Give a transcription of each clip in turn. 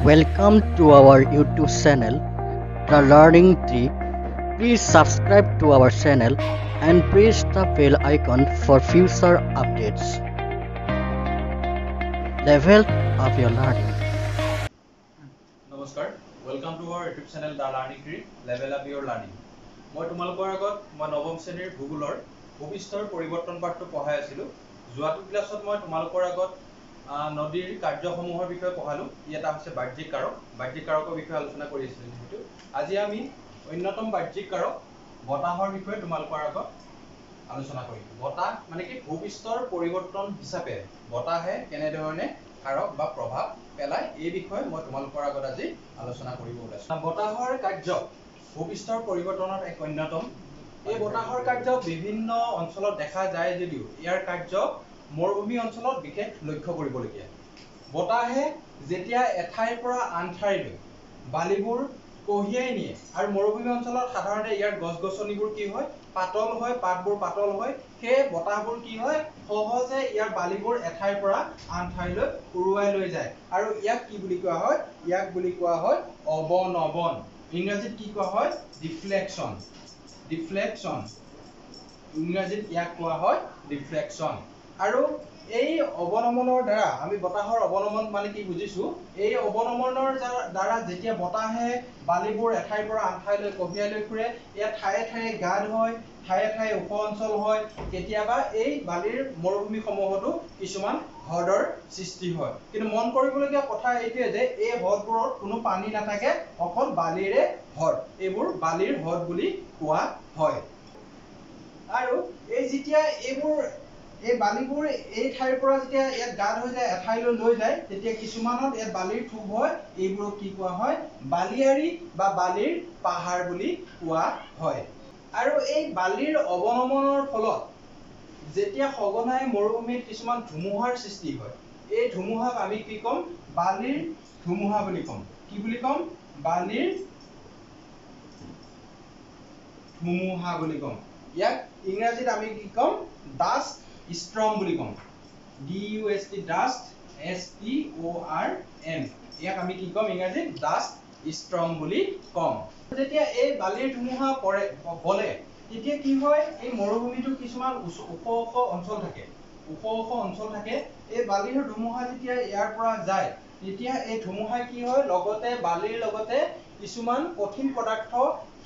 Welcome to our YouTube channel, The Learning Tree. Please subscribe to our channel and press the bell icon for future updates. Level up your learning. নমস্কাৰ, welcome to our YouTube channel The Learning Tree, level up your learning. মই তোমালোকৰ আগত মই নৱম শ্ৰেণীৰ ভূগোলৰ ভূপৃষ্ঠৰ পৰিৱৰ্তন পাঠটো পঢ়াই আছিলোঁ। যোৱাটো ক্লাছত মই তোমালোকৰ আগত নদীৰ কাৰ্যসমূহৰ বিষয়ে পঢ়ালোঁ। ই এটা হৈছে বাহ্যিক কাৰক, বাহ্যিক কাৰকৰ বিষয়ে আলোচনা কৰি আছিলোঁ। যিহেতু আজি আমি অন্যতম বাহ্যিক কাৰক বতাহৰ বিষয়ে তোমালোকৰ আগত আলোচনা কৰিম। বতাহ মানে কি, ভূপৃষ্ঠৰ পৰিৱৰ্তন হিচাপে বতাহে কেনেধৰণে কাৰক বা প্ৰভাৱ পেলায়, এই বিষয়ে মই তোমালোকৰ আগত আজি আলোচনা কৰিব ওলাইছোঁ। বতাহৰ কাৰ্য ভূপৃষ্ঠৰ পৰিৱৰ্তনত এক অন্যতম। এই বতাহৰ কাৰ্য বিভিন্ন অঞ্চলত দেখা যায় যদিও ইয়াৰ কাৰ্য মৰুভূমি অঞ্চলত বিশেষ লক্ষ্য কৰিবলগীয়া। বতাহে যেতিয়া এঠাইৰ পৰা আন ঠাইলৈ বালিবোৰ কঢ়িয়াই নিয়ে, আৰু মৰুভূমি অঞ্চলত সাধাৰণতে ইয়াৰ গছ গছনিবোৰ কি হয়, পাতল হয়, পাতবোৰ পাতল হয়, সেয়ে বতাহবোৰ কি হয়, সহজে ইয়াৰ বালিবোৰ এঠাইৰ পৰা আন ঠাইলৈ উৰুৱাই লৈ যায়। আৰু ইয়াক কি বুলি কোৱা হয়, ইয়াক বুলি কোৱা হয় অৱনমন। ইংৰাজীত কি কোৱা হয়, ডিফ্লেকশ্যন। ডিফ্লেকশ্যন ইংৰাজীত ইয়াক কোৱা হয় ডিফ্লেকশ্যন। আৰু এই অৱনমনৰ দ্বাৰা আমি বতাহৰ অৱনমন মানে কি বুজিছো, এই অৱনমনৰ দ্বাৰা যেতিয়া বতাহে বালিবোৰ এঠাইৰ পৰা আন ঠাইলৈ কঢ়িয়াই লৈ ফুৰে, ইয়াত ঠায়ে ঠায়ে গাঁত হয়, ঠায়ে ঠায়ে ওখ অঞ্চল হয়, কেতিয়াবা এই বালিৰ মৰুভূমিসমূহতো কিছুমান হ্ৰদৰ সৃষ্টি হয়। কিন্তু মন কৰিবলগীয়া কথা এইটোৱে যে এই হ্ৰদবোৰত কোনো পানী নাথাকে, অকল বালিৰে হ্ৰদ, এইবোৰ বালিৰ হ্ৰদ বুলি কোৱা হয়। আৰু এই যেতিয়া এইবোৰ এই বালিবোৰ এই ঠাইৰ পৰা যেতিয়া ইয়াত গাঁত হৈ যায়, এঠাইলৈ লৈ যায়, তেতিয়া কিছুমানত ইয়াত বালিৰ থোপ হয়, এইবোৰক কি কোৱা হয়, বালিয়াৰী বা বালিৰ পাহাৰ বুলি কোৱা হয়। আৰু এই বালিৰ অৱনমনৰ ফলত যেতিয়া সঘনাই মৰুভূমিত কিছুমান ধুমুহাৰ সৃষ্টি হয়, এই ধুমুহাক আমি কি ক'ম, বালিৰ ধুমুহা বুলি ক'ম। কি বুলি ক'ম, বালিৰ ধুমুহা বুলি ক'ম। ইয়াক ইংৰাজীত আমি কি ক'ম, ডাষ্ট ষ্ট্ৰম বুলি ক'ম। D U S T, dust, S T O R M, ইয়াক আমি কি ক'ম ইংৰাজীত, ডাষ্ট ষ্ট্ৰম বুলি ক'ম। যেতিয়া এই বালিৰ ধুমুহা পৰে বলে, তেতিয়া কি হয়, এই মৰুভূমিটো কিছুমান ওখ ওখ অঞ্চল থাকে, ওখ ওখ অঞ্চল থাকে। এই বালিৰ ধুমুহা যেতিয়া ইয়াৰ পৰা যায়, তেতিয়া এই ধুমুহাই কি হয়, লগতে বালিৰ লগতে কিছুমান কঠিন পদাৰ্থ,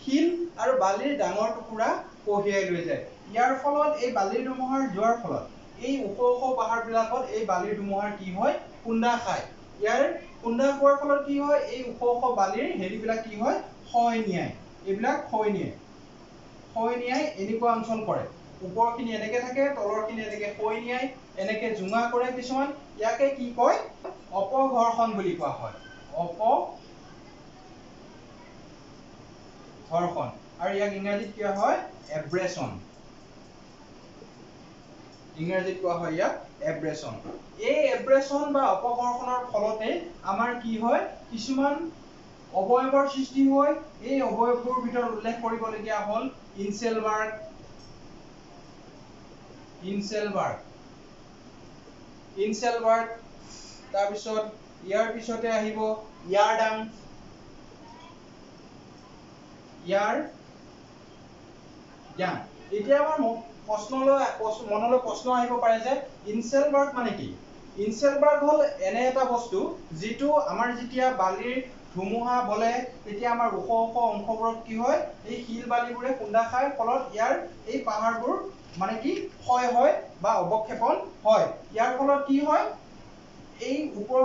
শিল আৰু বালিৰ ডাঙৰ টুকুৰা কঢ়িয়াই লৈ যায়। ইয়াৰ ফলত এই বালিৰ ধুমুহাৰ যোৱাৰ ফলত এই ওখ ওখ পাহাৰবিলাকত এই বালিৰ ধুমুহাৰ কি হয়, খুন্দা খায়। ইয়াৰ খুন্দা খোৱাৰ ফলত কি হয়, এই ওখ ওখ বালিৰ হেৰিবিলাক কি হয়, ক্ষয় নিয়ায়, এইবিলাক ক্ষয় নিয়ে, ক্ষয় নিয়াই এনেকুৱা অঞ্চল কৰে। ওপৰখিনি এনেকে থাকে, তলৰখিনি এনেকে ক্ষয় নিয়াই, এনেকে জোঙা কৰে কিছুমান। ইয়াকে কি কয়, অপঘৰ্ষণ বুলি কোৱা হয়, অপঘৰ্ষণ। আৰু ইয়াক ইংৰাজীত কি হয়, এব্ৰেচন। ইংৰাজীত কোৱা হয় ইয়াক এব্ৰেচন। এই এব্ৰেচন বা অপঘৰ্ষণৰ ফলতে আমাৰ কি হয়, কিছুমান অৱয়ৱৰ সৃষ্টি হয়। এই অৱয়ৱবোৰ ভিতৰত উল্লেখ কৰিবলগীয়া হ'ল ইনচেলবাৰ্গ, ইনচেলবাৰ্গ, ইনচেলবাৰ্গ। তাৰপিছত ইয়াৰ পিছতে আহিব ইয়াৰডাং, ইয়াৰ ডাং। এতিয়া আমাৰ প্ৰশ্নলৈ মনলৈ প্ৰশ্ন আহিব পাৰে যে ইনচেলবাৰ্গ মানে কি। ইনচেলবাৰ্গ হ'ল এনে এটা বস্তু যিটো আমাৰ যেতিয়া বালিৰ ধুমুহা বলে, তেতিয়া আমাৰ ওখ ওখ অংশবোৰত কি হয়, এই শিল বালিবোৰে খুন্দা খায়, ফলত ইয়াৰ এই পাহাৰবোৰ মানে কি ক্ষয় হয় বা অৱক্ষেপন হয়। ইয়াৰ ফলত কি হয়, এই ওপৰ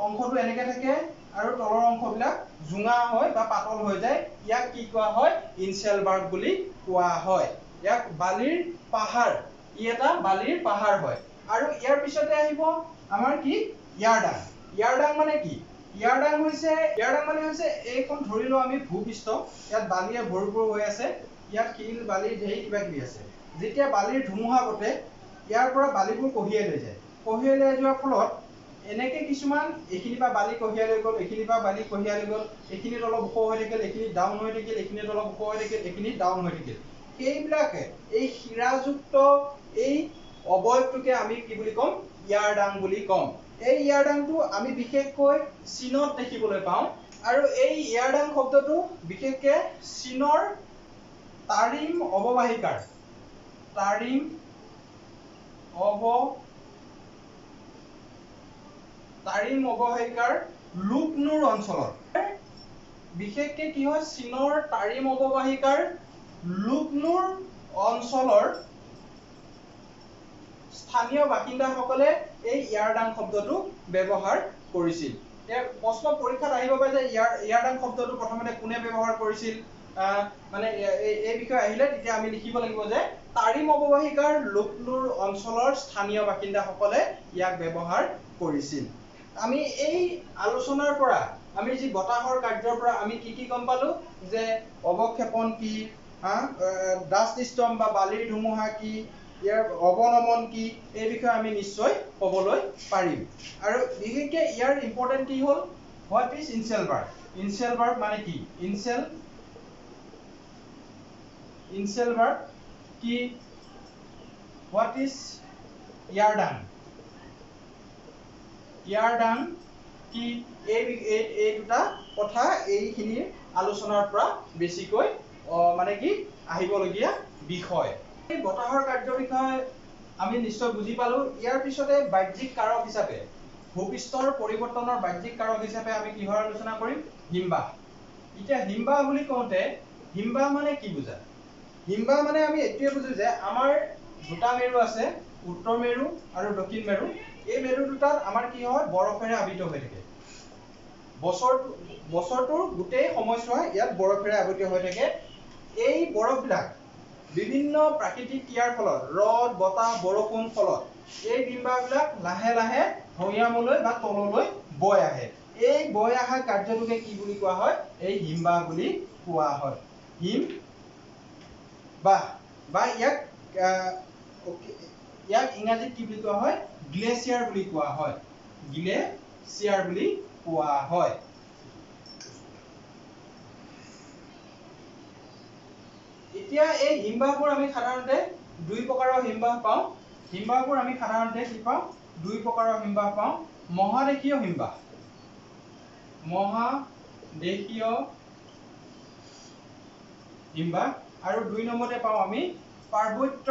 অংশটো এনেকে থাকে আৰু তলৰ অংশবিলাক জোঙা হয় বা পাতল হৈ যায়। ইয়াক কি কোৱা হয়, ইনচেলবাৰ্গ বুলি কোৱা হয়। ইয়াক বালিৰ পাহাৰ, ই এটা বালিৰ পাহাৰ হয়। আৰু ইয়াৰ পিছতে আহিব আমাৰ কি, ইয়াৰডাং। ইয়াৰডাং মানে কি, ইয়াৰডাং হৈছে, ইয়াৰডাং মানে হৈছে এইখন ধৰি লওঁ আমি ভূপৃষ্ঠ, ইয়াত বালিয়ে ভৰপূৰ হৈ আছে, ইয়াত শিল বালি ধেৰ কিবা কিবি আছে। যেতিয়া বালিৰ ধুমুহা বতে, ইয়াৰ পৰা বালিবোৰ কঢ়িয়াই লৈ যায়। কঢ়িয়াই লৈ যোৱাৰ ফলত এনেকে কিছুমান এইখিনিৰ পৰা বালি কঢ়িয়াই লৈ গ'ল, এইখিনিৰ পৰা বালি কঢ়িয়াই লৈ গ'ল, এইখিনিত অলপ ওখ হৈ থাকিল, এইখিনিত ডাউন হৈ থাকিল, এইখিনিত অলপ ওখ হৈ থাকিল, এইখিনিত ডাউন হৈ থাকিল। সেইবিলাকে এই শিৰাযুক্ত এই অৱয়ৱটোকে আমি কি বুলি ক'ম, ইয়াৰডাং বুলি ক'ম। এই ইয়াৰডাংটো আমি বিশেষকৈ চীনত দেখিবলৈ পাওঁ। আৰু এই ইয়াৰডাং শব্দটো বিশেষকৈ চীনৰ তাৰিম অৱবাহিকাৰ, তাৰিম অৱবাহিকাৰ লুকনুৰ অঞ্চলত বিশেষকৈ কি হয়, চীনৰ তাৰিম অৱবাহিকাৰ লুকনুৰ অঞ্চলৰ স্থানীয় বাসিন্দাসকলে এই ইয়াৰডাং শব্দটো ব্যৱহাৰ কৰিছিল। প্ৰশ্ন পৰীক্ষাত আহিব পাৰে যে ইয়াৰডাং শব্দটো প্ৰথমতে কোনে ব্যৱহাৰ কৰিছিল, মানে এই বিষয়ে আহিলে তেতিয়া আমি লিখিব লাগিব যে তাৰিম অৱবাহিকাৰ লুকনুৰ অঞ্চলৰ স্থানীয় বাসিন্দাসকলে ইয়াক ব্যৱহাৰ কৰিছিল। আমি এই আলোচনাৰ পৰা, আমি যি বতাহৰ কাৰ্যৰ পৰা আমি কি কি গম পালো যে অৱক্ষেপন কি, ডাষ্ট ষ্টৰ্ম বা বালিৰ ধুমুহা কি, ইয়াৰ অৱনমন কি, এই বিষয়ে আমি নিশ্চয় ক'বলৈ পাৰিম। আৰু বিশেষকৈ ইয়াৰ ইম্পৰ্টেণ্ট কি হ'ল, what is ইনচেলবাৰ্গ, ইনচেলবাৰ্গ মানে কি, ইনচেলবাৰ্গ কি, what is ইয়াৰডাং, ইয়াৰডাং কি, এই দুটা কথা এইখিনিৰ আলোচনাৰ পৰা বেছিকৈ মানে কি আহিবলগীয়া বিষয়। এই বতাহৰ কাৰ্যৰ বিষয়ে আমি নিশ্চয় বুজি পালো। ইয়াৰ পিছতে বাহ্যিক কাৰক হিচাপে, ভূপৃষ্ঠৰ পৰিৱৰ্তনৰ বাহ্যিক কাৰক হিচাপে আমি কিহৰ আলোচনা কৰিম, হিমবাহ। এতিয়া হিমবাহ বুলি কওঁতে হিমবাহ মানে কি বুজা? হিমবাহ মানে আমি এইটোৱে বুজো যে আমাৰ দুটা মেৰু আছে, উত্তৰ মেৰু আৰু দক্ষিণ মেৰু। এই মেৰু দুটাত আমাৰ কি হয়, বৰফেৰে আবৃত হৈ থাকে। বছৰটোৰ গোটেই সময়ছোৱা ইয়াত বৰফেৰে আবৃত হৈ থাকে। এই বৰফবিলাক বিভিন্ন প্ৰাকৃতিক ক্ৰিয়াৰ ফলত, ৰ'দ, বতাহ, বৰষুণ ফলত এই হিমবাহবিলাক লাহে লাহে ভৈয়ামলৈ বা তললৈ বৈ আহে। এই বৈ অহা কাৰ্যটোকে কি বুলি কোৱা হয়, এই হিমবাহ বুলি কোৱা হয়। হিমবাহ বা ইয়াক ইয়াক ইংৰাজীত কি বুলি কোৱা হয়, গ্লেচিয়াৰ বুলি কোৱা হয়, গ্লেচিয়াৰ বুলি কোৱা হয়। এতিয়া এই হিমবাহবোৰ আমি সাধাৰণতে দুই প্ৰকাৰৰ হিমবাহ পাওঁ। হিমবাহবোৰ আমি সাধাৰণতে কি পাওঁ, দুই প্ৰকাৰৰ হিমবাহ পাওঁ। মহাদেশীয় হিমবাহ, মহাদেশীয় হিমবাহ, আৰু দুই নম্বৰতে পাওঁ আমি পাৰ্বত্য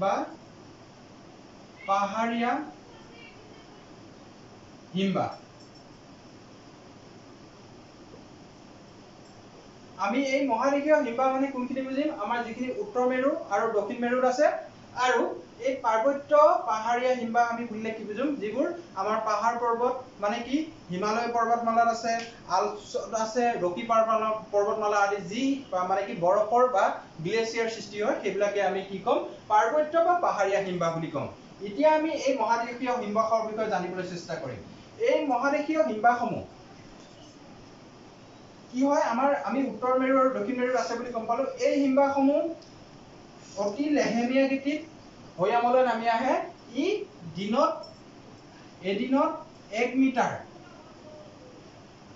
বা পাহাৰীয়া হিমবাহ। আমি এই মহাদেশীয় হিমবাহ মানে কোনখিনি বুজিম, আমাৰ যিখিনি উত্তৰ মেৰু আৰু দক্ষিণ মেৰুত আছে। আৰু এই পাৰ্বত্য পাহাৰীয়া হিমবাহ আমি বুলিলে কি বুজিম, যিবোৰ আমাৰ পাহাৰ পৰ্বত মানে কি হিমালয় পৰ্বতমালাত আছে, আলপছত আছে, ৰকি পৰ্বতমালা আদি যি মানে কি বৰফৰ বা গ্লেচিয়াৰ সৃষ্টি হয়, সেইবিলাকে আমি কি ক'ম, পাৰ্বত্য বা পাহাৰীয়া হিমবাহ বুলি ক'ম। এতিয়া আমি এই মহাদেশীয় হিমবাহৰ বিষয়ে জানিবলৈ চেষ্টা কৰিম। এই মহাদেশীয় হিমবাহসমূহ কি হয়, আমাৰ আমি উত্তৰ মেৰু আৰু দক্ষিণ মেৰুত আছে বুলি গম পালো। এই হিমবাহসমূহ অতি লেহেমীয়া গতিত ভৈয়ামলৈ নামি আহে। ই দিনত এদিনত 1 মিটাৰ,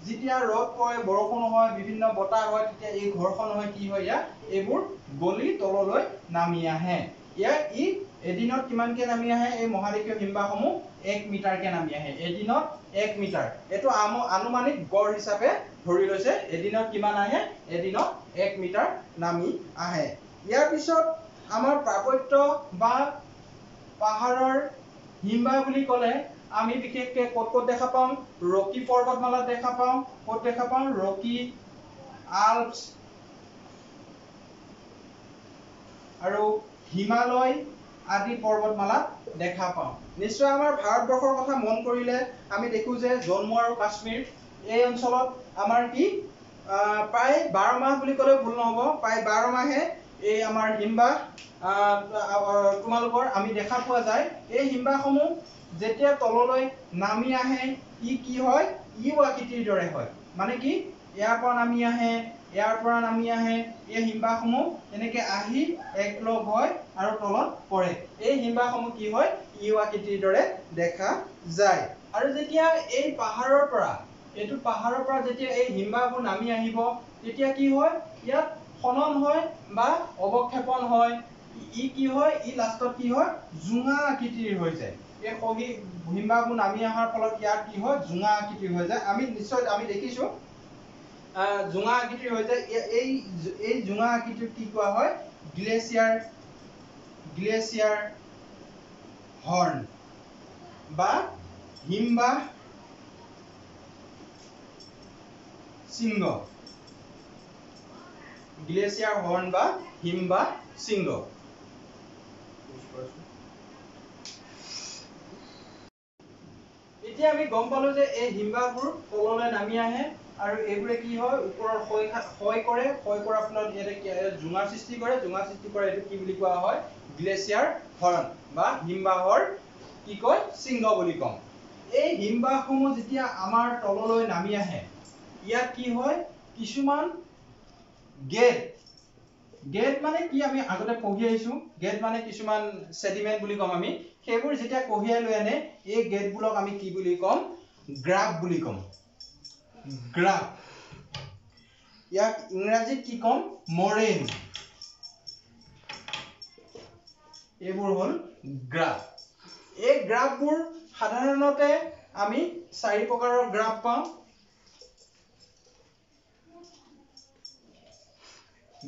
যেতিয়া ৰ'দ পৰে, বৰষুণ হয়, বিভিন্ন বতাহ হয়, তেতিয়া এই ঘৰ্ষণ হয়, কি হয়, ইয়াত এইবোৰ গলি তললৈ নামি আহে। ইয়াত ই এদিনত কিমানকে নামি আহে, এই মহাদেশীয় হিমবাহসমূহ 1 মিটাৰকে নামি আহে, এদিনত 1 মিটাৰ। এইটো আনুমানিক গড় হিচাপে ধৰি লৈছে, এদিনত কিমান আহে, এদিনত 1 মিটাৰ নামি আহে। ইয়াৰ পিছত আমাৰ পাৰ্বত্য বা পাহাৰৰ হিমবাহ বুলি ক'লে আমি বিশেষকৈ ক'ত ক'ত দেখা পাওঁ, ৰকি পৰ্বতমালাত দেখা পাওঁ। ক'ত দেখা পাওঁ, ৰকি, আলপছ আৰু হিমালয় আদি পৰ্বতমালাত দেখা পাওঁ। নিশ্চয় আমাৰ ভাৰতবৰ্ষৰ কথা মন কৰিলে আমি দেখো যে জম্মু আৰু কাশ্মীৰ এই অঞ্চলত আমাৰ কি প্ৰায় 12 মাহ বুলি ক'লেও ভুল নহ'ব, প্ৰায় 12 মাহে এই আমাৰ হিমবাহ তোমালোকৰ আমি দেখা পোৱা যায়। এই হিমবাহসমূহ যেতিয়া তললৈ নামি আহে, ই কি হয়, ইউ আকৃতিৰ দৰে হয়, মানে কি ইয়াৰ পৰা নামি আহে, ইয়াৰ পৰা নামি আহে, এই হিমবাহসমূহ এনেকে আহি একলগ হয় আৰু তলত পৰে। এই হিমবাহসমূহ কি হয়, ইউ আকৃতিৰ দৰে দেখা যায়। আৰু যেতিয়া এই পাহাৰৰ পৰা, এইটো পাহাৰৰ পৰা যেতিয়া এই হিমবাহবোৰ নামি আহিব, তেতিয়া কি হয়, ইয়াত খনন হয় বা অৱক্ষেপন হয়, ই কি হয়, ই লাষ্টত কি হয়, জোঙা আকৃতিৰ হৈ যায়। এই খহি হিমবাহবোৰ নামি অহাৰ ফলত ইয়াত কি হয়, জোঙা আকৃতিৰ হৈ যায়। আমি নিশ্চয় আমি দেখিছোঁ জোঙা আকৃতিৰ হৈ যায়। এই জোঙা আকৃতিৰ কি কোৱা হয়, গ্লেচিয়াৰ, গ্লেচিয়াৰ হৰ্ণ বা হিমবাহ শৃংগ, গ্লেচিয়াৰ হৰ্ণ বা হিমবাহ শৃংগ। এতিয়া আমি গম পালো যে এই হিমবাহবোৰ তললৈ নামি আহে আৰু এইবোৰে কি হয়, ওপৰৰ ক্ষয় কৰে, ক্ষয় কৰাৰ ফলত ইয়াতে জোঙাৰ সৃষ্টি কৰে, জোঙাৰ সৃষ্টি কৰে, এইটো কি বুলি কোৱা হয়, গ্লেচিয়াৰ হৰ্ণ বা হিমবাহৰ কি কয়, শৃংগ বুলি কম। এই হিমবাহসমূহ যেতিয়া আমাৰ তললৈ নামি আহে, ইয়াত কি হয়, কিছুমান গেট, গেট মানে কি আমি আগতে পঢ়ি আহিছো, গেট মানে কিছুমান চেডিমেণ্ট বুলি কম আমি, সেইবোৰ যেতিয়া কঢ়িয়াই লৈ আনে, এই গেটবোৰক আমি কি বুলি কম, গ্ৰাফ বুলি কম, গ্ৰাফ। ইয়াক ইংৰাজীত কি কম, মৰেন। এইবোৰ হ'ল গ্ৰাফ। এই গ্ৰাফবোৰ সাধাৰণতে আমি চাৰি প্ৰকাৰৰ গ্ৰাফ পাওঁ।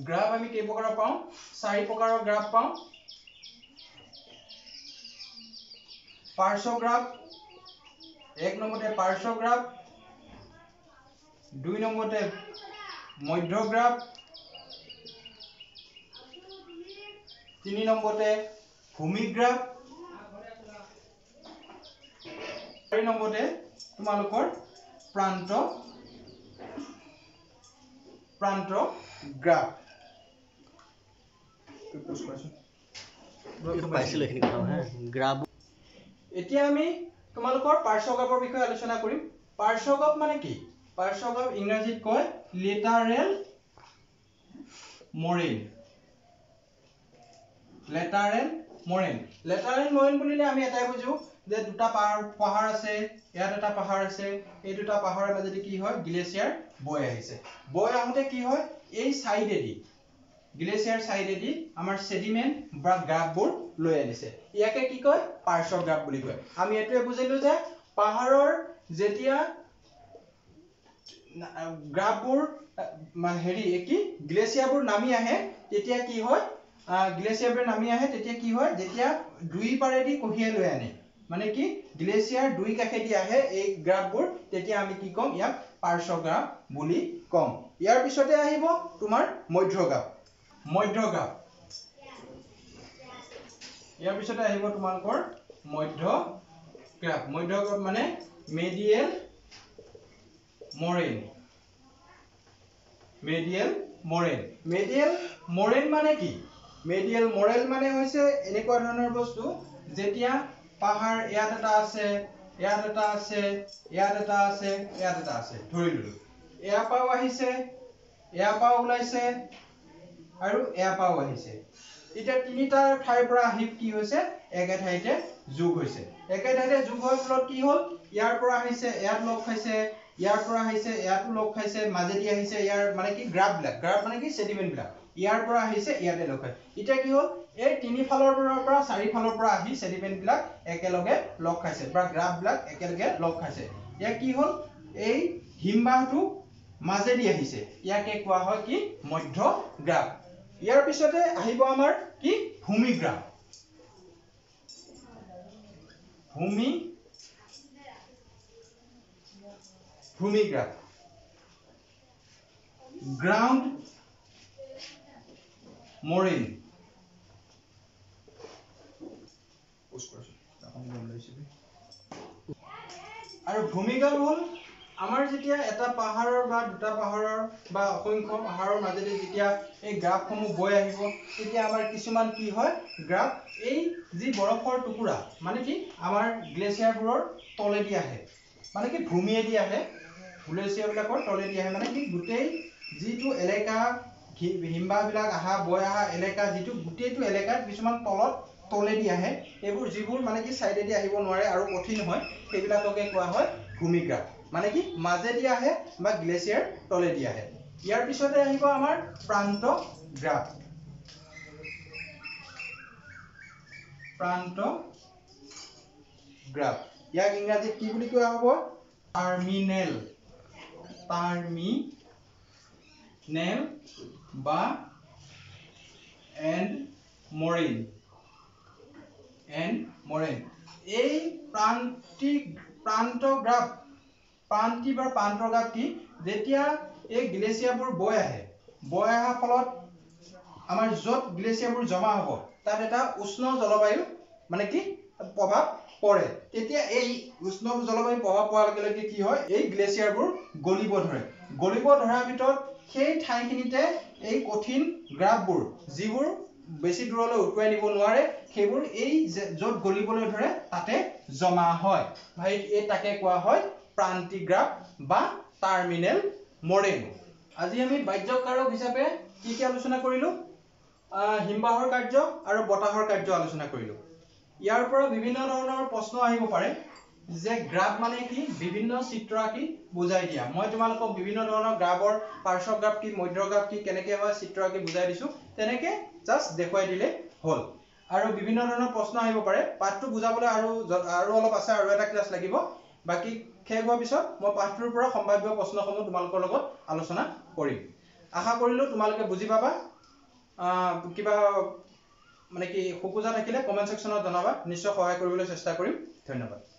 গ্ৰাফ আমি কেই প্ৰকাৰৰ পাওঁ, চাৰি প্ৰকাৰৰ গ্ৰাফ পাওঁ। পাৰ্শ্বগ্ৰাফ, এক নম্বৰতে পাৰ্শ্বগ্ৰাফ, দুই নম্বৰতে মধ্যগ্ৰাফ, তিনি নম্বৰতে ভূমিগ্ৰাফ, চাৰি নম্বৰতে তোমালোকৰ প্ৰান্ত, প্ৰান্ত গ্ৰাফ। এতিয়া আমি তোমালোকৰ পাৰ্শ্বগ্ৰাফৰ বিষয়ে আলোচনা কৰিম। পাৰ্শ্বগ্ৰাফ মানে কি? পাৰ্শ্বগ্ৰাফ ইংৰাজীত কয় lateral moraine. Lateral moraine, lateral moraine বুলিলে আমি এটাই বুজো যে দুটা পাহাৰ আছে, ইয়াত এটা পাহাৰ আছে, এই দুটা পাহাৰৰ মাজেদি কি হয়, গ্লেচিয়াৰ বৈ আহিছে। বৈ আহোঁতে কি হয়, এই চাইডেদি, গ্লেচিয়াৰ চাইডেদি আমাৰ চেডিমেণ্ট বা গ্ৰাফবোৰ লৈ আনিছে। ইয়াকে কি কয়, পাৰ্শ্বগ্ৰাফ বুলি কয়। আমি এইটোৱে বুজিলো যে পাহাৰৰ যেতিয়া গ্ৰাফবোৰ হেৰি কি গ্লেচিয়াৰবোৰ নামি আহে, তেতিয়া কি হয়, গ্লেচিয়াৰবোৰ নামি আহে তেতিয়া কি হয়, যেতিয়া দুই পাৰেদি কঢ়িয়াই লৈ আনে, মানে কি গ্লেচিয়াৰ দুই কাষেদি আহে এই গ্ৰাফবোৰ, তেতিয়া আমি কি ক'ম, ইয়াক পাৰ্শ্বগ্ৰাফ বুলি ক'ম। ইয়াৰ পিছতে আহিব তোমাৰ মধ্যগ্ৰাফ, মধ্যগ্ৰাফ। ইয়াৰ পিছতে আহিব তোমালোকৰ মধ্যগ্ৰাফ। মধ্যগ্ৰাফ মানে medial moraine, medial moraine. Medial moraine মানে কি? মেডিয়েল মৰেল মানে হৈছে এনেকুৱা ধৰণৰ বস্তু, যেতিয়া পাহাৰ ইয়াত এটা আছে, ইয়াত এটা আছে, ইয়াত এটা আছে, ইয়াত এটা আছে, ধৰি ললো ইয়াৰ পৰাও আহিছে, ইয়াৰ পৰাও ওলাইছে আৰু ইয়াৰ পৰাও আহিছে। এতিয়া তিনিটা ঠাইৰ পৰা আহি কি হৈছে, একে ঠাইতে যোগ হৈছে। একে ঠাইতে যোগ হোৱাৰ ফলত কি হ'ল, ইয়াৰ পৰা আহিছে ইয়াত লগ খাইছে, ইয়াৰ পৰা আহিছে ইয়াতো লগ খাইছে, মাজেদি আহিছে ইয়াৰ মানে কি গ্ৰাফবিলাক, গ্ৰাফ মানে কি চেডিমেণ্টবিলাক, ইয়াৰ পৰা আহিছে ইয়াতে লগ খাই। এতিয়া কি হ'ল, এই তিনিফালৰ পৰা চাৰিফালৰ পৰা আহি চেডিমেণ্টবিলাক একেলগে লগ খাইছে বা গ্ৰাফবিলাক একেলগে লগ খাইছে। ইয়াত কি হ'ল, এই হিমবাহটো মাজেদি আহিছে, ইয়াকে কোৱা হয় কি মধ্যগ্ৰাফ। ইয়াৰ পিছতে আহিব আমাৰ কি ভূমিগ্ৰাফ। ভূমি, ভূমিগ্ৰাফ, গ্ৰাউণ্ড মৰেন। আৰু ভূমিগ্ৰাফ হ'ল আমাৰ যেতিয়া এটা পাহাৰৰ বা দুটা পাহাৰৰ বা অসংখ্য পাহাৰৰ মাজেদি যেতিয়া এই গ্ৰাফসমূহ বৈ আহিব, তেতিয়া আমাৰ কিছুমান কি হয়, গ্ৰাফ এই যি বৰফৰ টুকুৰা মানে কি আমাৰ গ্লেচিয়াৰবোৰৰ তলেদি আহে, মানে কি ভূমিয়েদি আহে, গ্লেচিয়াৰবিলাকৰ তলেদি আহে, মানে কি গোটেই যিটো এলেকা হিমবাহবিলাক আহা বৈ অহা এলেকা যিটো গোটেইটো এলেকাত কিছুমান তলত তলেদি আহে, এইবোৰ যিবোৰ মানে কি চাইডেদি আহিব নোৱাৰে আৰু কঠিন হয়, সেইবিলাককে কোৱা হয় ভূমিগ্ৰাফ, মানে কি মাজেদি আহে বা গ্লেচিয়াৰ তলেদি আহে। ইয়াৰ পিছতে আহিব আমাৰ প্ৰান্ত গ্ৰাফ। প্ৰান্ত গ্ৰাফ। ইয়াক ইংৰাজীত কি বুলি কোৱা হ'ব? টাৰ্মিনেল, টাৰ্মিনেল বা এণ্ড মৰেইন, এণ্ড মৰেইন। এই প্ৰান্তিক প্ৰান্তগ্ৰাফ, প্ৰান্তি বা প্ৰান্তগ্ৰাফ কি? যেতিয়া এই গ্লেছিয়াৰবোৰ বৈ আহে, বৈ অহাৰ ফলত আমাৰ য'ত গ্লেছিয়াৰবোৰ জমা হ'ব তাত এটা উষ্ণ জলবায়ু মানে কি প্ৰভাৱ পৰে। তেতিয়া এই উষ্ণ জলবায়ু প্ৰভাৱ পৰাৰ লগে লগে কি হয়? এই গ্লেছিয়াৰবোৰ গলিব ধৰে। গলিব ধৰাৰ ভিতৰত সেই ঠাইখিনিতে এই কঠিন গ্ৰাফবোৰ, যিবোৰ বেছি দূৰলৈ উটুৱাই নিব নোৱাৰে, সেইবোৰ এই য'ত গলিবলৈ ধৰে তাতে জমা হয়। ভাই, এই তাকে কোৱা হয় প্ৰান্তিগ্ৰাফ বা টাৰ্মিনেল মৰেন। আজি আমি বাহ্যকাৰক হিচাপে কি কি আলোচনা কৰিলোঁ? হিমবাহৰ কাৰ্য আৰু বতাহৰ কাৰ্য আলোচনা কৰিলোঁ। ইয়াৰ পৰা বিভিন্ন ধৰণৰ প্ৰশ্ন আহিব পাৰে যে গ্ৰাফ মানে কি, বিভিন্ন চিত্ৰ আঁকি বুজাই দিয়া। মই তোমালোকক বিভিন্ন ধৰণৰ গ্ৰাফৰ পাৰ্শ্বগ্ৰাফ কি, মধ্যগ্ৰাফ কি, কেনেকে হয় চিত্ৰ আঁকি বুজাই দিছোঁ। তেনেকে জাষ্ট দেখুৱাই দিলে হ'ল। আৰু বিভিন্ন ধৰণৰ প্ৰশ্ন আহিব পাৰে। পাঠটো বুজাবলৈ আৰু আৰু অলপ আছে, আৰু এটা ক্লাছ লাগিব। বাকী শেষ হোৱাৰ পিছত মই পাঠটোৰ পৰা সম্ভাৱ্য প্ৰশ্নসমূহ তোমালোকৰ লগত আলোচনা কৰিম। আশা কৰিলোঁ তোমালোকে বুজি পাবা। কিবা মানে কি খোকোজা থাকিলে কমেণ্ট ছেকশ্যনত জনাবা, নিশ্চয় সহায় কৰিবলৈ চেষ্টা কৰিম। ধন্যবাদ।